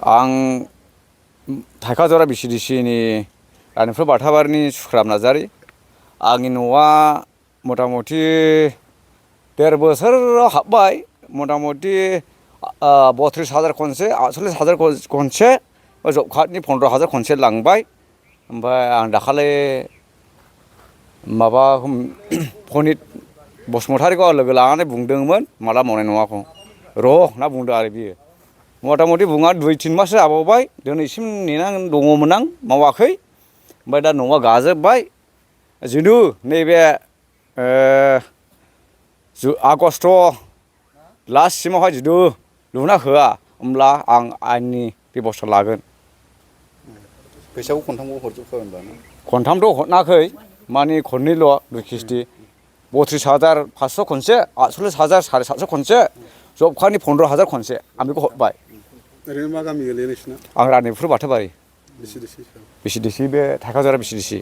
आं थाइखाजरा बिसिडिसिनि रानिपुर बाथाबारिनि सुख्राब नार्जारि आंनि न'आ मथा मथि 1.5 बोसोराव हाबबाय मथा मथि 32,000 खनसे 48,000 खनसे जब कार्डनि 15,000 खनसे लांबाय ओमफ्राय आं दाखालि माबा पनित बसुमतारिखौ लोगो लानानै बुंदोंमोन माला मावनाय नङाखौ र' होनना बुंदों आरो बियो मथा मथि बुङा 2-3 माससो जाबावबाय दिनैसिम नेनानै दङमोन आं मावाखै ओमफ्राय दा न'आ गाजोबबाय जिनु नैबे आगष्ट लास्टसिमावहाय जुदि लुना होआ होमब्ला आं आयेननि बेब'स्था लागोन फैसाखौ खनथामखौ हरजोबखाबाय होनबा ना खनथामथ' हरनाखै माने खननैल' 2 किस्ति 32,500 खनसे 48,000 750 खनसे जब कार्डनि 15,000 खनसे आं बेखौ हरबाय ओरैनो मा गामि गोलैयो नोंसिना आं रानिपुर बाथाबारि बिसिडिसि बिसिडिसि बे थाइखाजरा बिसिडिसि